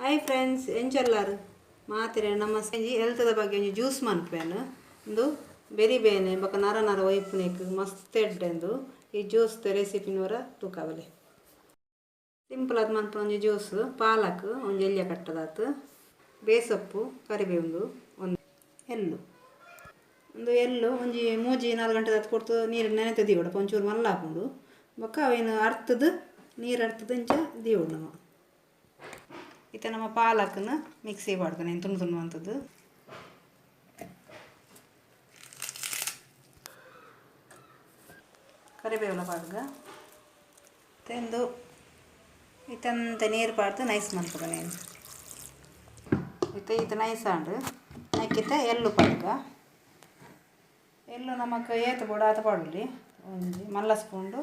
Hi friends, ಎಂಚೆಲ್ಲಾರು ಮಾತಿರೆ ನಮಸ್ತೆ. ಹೆಲ್ತ್ದ ಬಗ್ಗೆ ಒಂಜಿ ಜ್ಯೂಸ್ ಮನ್ಪೇನು ಉಂದು ಬೆರಿ ಬೇನೆ ಬೊಕ ನರ ನರ ಒಯ್ಪುನೆಕ್ ಮಸ್ತ್ ಎಡ್ಡೆಂದು ಈ ಜ್ಯೂಸ್ ರೆಸಿಪಿನವರ ತೂಕಾವಲೆ. ಸಿಂಪಲ್ ಆದ್ ಮನ್ಪುನ ಒಂಜಿ ಜ್ಯೂಸ್. ಪಾಲಕ್ ಒಂಜಿ ಎಲ್ಯ ಕಟ್ಟದಾತ್, ಬೇಸೊಪ್ಪು, ಕರಿಬೇವುಂದು, ಒಂದು ಎಳ್ಳು. ಒಂದು ಎಳ್ಳು ಒಂಜಿ 3-4 ಗಂಟೆದಾತ್ ಕೊಡ್ತು ನೀರು ನೆನೆತೆ ದೀವೊಡು, ಒಂಚೂರು ಮಲ್ಲ ಆಪುಂಡು. ಬೊಕ ಅವೇನು ಅರ್ತದು ನೀರು ಅರ್ತದು ಇಂಚ ದೀವೊಡು ನಮ. ಇತ್ತೆ ನಮ್ಮ ಪಾಲಕ್ನ ಮಿಕ್ಸಿ ಪಾಡ್ದು ತುಂಡು ತುಂಡು ಮಂತದ್ದು. ಕರಿಬೇವುಲ ಪಾಡ್ಗ ತೆಂದು ಇತ್ತಂತ ನೀರು ಪಾಡ್ದು ನೈಸ್ ಮನ್ಪುಗ ನೀನು. ಇತ್ತೆ ಈತ ನೈಸ್ ಆಂಡ್ ನೆಕ್ಕಿತ್ತ ಎಳ್ಳು ಪಾಡ್ಗ. ಎಳ್ಳು ನಮಕ್ ಏತ್ ಬೋಡು ಆತ ಪಾಡೊಲಿ, ಒಂಜಿ ಮಲ್ಲ ಸ್ಪೂನ್ಡು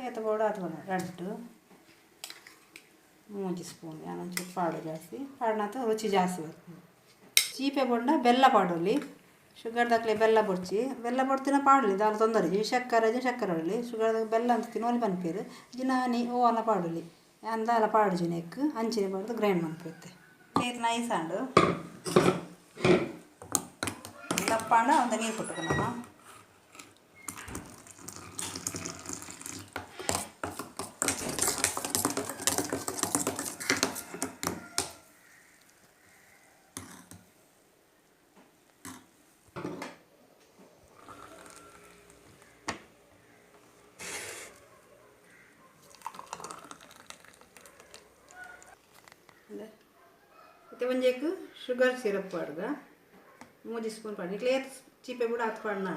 ಏತ್ ಬೋಡು ಆತ ಪಾಡೊಲಿ. ರಡ್ಡ್ ಮೂಜಿ ಸ್ಪೂನ್ ಯಾನೊಂಚೂರು ಪಾಡು ಜಾಸ್ತಿ ಪಾಡ್ನಾತ ರುಚಿ ಜಾಸ್ತಿ ಬರ್ತದೆ. ಚೀಪೆ ಬೊಂಡ ಬೆಲ್ಲ ಪಾಡೊಲಿ, ಶುಗರ್ ದಕ್ಲೆ ಬೆಲ್ಲ ಬೊಡ್ಚಿ, ಬೆಲ್ಲ ಬೊಡ್ತಿನ ಪಾಡೊಲಿ ದಾಲ ತೊಂದರೆ ಇಜ್ಜಿ. ಶಕ್ಕರೆ ಇಜ್ಜಿ ಶಕ್ಕರೆ ಪಾಡೊಲಿ, ಶುಗರ್ ಬೆಲ್ಲ ಅಂತ ತಿನೊಲಿ ಪನ್ಪೆರ್. ಜಿನಾನಿ ಓವನ ಪಾಡೊಲಿ, ಯಾನ್ ದಾಲ ಪಾಡುಜಿ ನೆಕ್ಕ್ ಅಂಚನೆ ಪಾಡ್ದು ಗ್ರೈಂಡ್ ಮನ್ಪುವೆ. ಏತ್ ನೈಸ್ ಆಂಡ್ ದಪ್ಪಾಂಡ ಒಂತೆ ನೀರು ಕೊಟ್ಟುಕ ನಮ. ಇತ್ತೆ ಒಂಜೆಕ್ ಶುಗರ್ ಸಿರಪ್ ಪಾಡ್ಗ 3 ಸ್ಪೂನ್ ಪಾಡ್. ನಿಕ್ಲೆ ಏತ್ ಚೀಪೆ ಬುಡ ಆತ್ ಪಾಡ್ನ.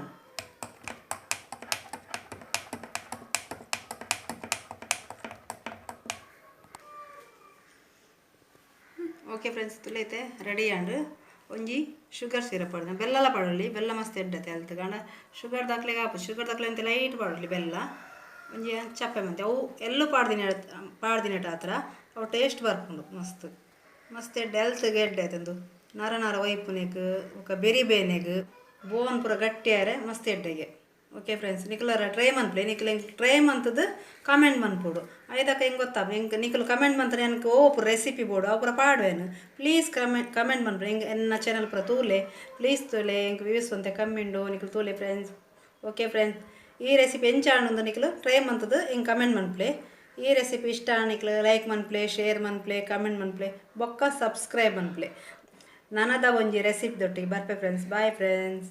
ಓಕೆ ಫ್ರೆಂಡ್ಸ್, ತುಲೈತೆ ರೆಡಿ ಆಂಡ್. ಒಂಜಿ ಶುಗರ್ ಸಿರಪ್ ಪಾಡ್ದ, ಬೆಲ್ಲಲ ಪಾಡೊಲಿ, ಬೆಲ್ಲ ಮಸ್ತ್ ಎಡ್ಡತೆ ಅಲ್ತ್ ಕಾಂಡ ಶುಗರ್ ದಾಕ್ಲೆಗ್ ಆಪುಜಿ. ಶುಗರ್ ದಾಕ್ಲೆ ಅಂತ ಲೈಟ್ ಪಾಡೊಲಿ ಬೆಲ್ಲ, ಒಂಜಿ ಚಪ್ಪೆ ಮಂತೆ ಅವು ಎಲ್ಲು ಪಾಡ್ದಿನೆಟ್ ಆತ್ರ ಅವು ಟೇಸ್ಟ್ ಬರ್ಪುಂಡು ಮಸ್ತ್ ಮಸ್ತ್ ಎಡ್ಡೆ ಹೆಲ್ತ್ಗೆ ಎಡ್ಡೆ ಆಯ್ತಂದು. ನರ ನರ ಒಯ್ಪುನೆಗ್ ಬೊಕ ಬೆರಿ ಬೇನೆಗ್ ಬೋನ್ ಪೂರ ಗಟ್ಟಿಯಾರೆ ಮಸ್ತ್ ಎಡ್ಡೆಗೆ. ಓಕೆ ಫ್ರೆಂಡ್ಸ್, ನಿಕುಲರ ಟ್ರೈ ಮನ್ಪುಲೆ. ನಿಕುಲು ಎಂಕ್ ಟ್ರೈ ಮಂತುದು ಕಮೆಂಟ್ ಮನ್ಪೊಡು. ಐದಕ್ಕ ಎಂಕ್ ಗೊತ್ತಾಪ ಎಂಕ್ ನಿಕುಲು ಕಮೆಂಟ್ ಮಂತ್ರೆ ಎಂಕ್ ಓ ಪೂರ ರೆಸಿಪಿ ಬೋಡು ಅವು ಪೂರ ಪಾಡುವೆನು. Please comment ಮನ್ಪುಲೆ. ಎಂಕ್ ಎನ್ನ ಚಾನಲ್ ಪೂರ ತೂಲೆ, ಪ್ಲೀಸ್ ತೂಲೆ. ಎಂಕ್ ವ್ಯೂಸ್ ಒಂತೆ ಕಮ್ಮಿ ಉಂಡು, ನಿಕುಲು ತೂಲೆ ಫ್ರೆಂಡ್ಸ್. ಓಕೆ ಫ್ರೆಂಡ್ಸ್, ಈ ರೆಸಿಪಿ ಎಂಚ ಆಂಡ್ ನಿಕುಲು ಟ್ರೈ ಮಂತುದು ಎಂಕ್ ಕಮೆಂಟ್ ಮನ್ಪುಲೆ. ಈ ರೆಸಿಪಿ ಇಷ್ಟ ನಿಕ್ಲು ಲೈಕ್ ಮನ್ಪುಲೆ, ಶೇರ್ ಮನ್ಪುಲೆ, ಕಮೆಂಟ್ ಮನ್ಪುಲೆ, ಬೊಕ್ಕ ಸಬ್ಸ್ಕ್ರೈಬ್ ಮನ್ಪುಲೆ. ನನದ ಒಂಜಿ ರೆಸಿಪಿ ದೊಟ್ಟಿಗೆ ಬರ್ಪೆ ಫ್ರೆಂಡ್ಸ್. Bye friends.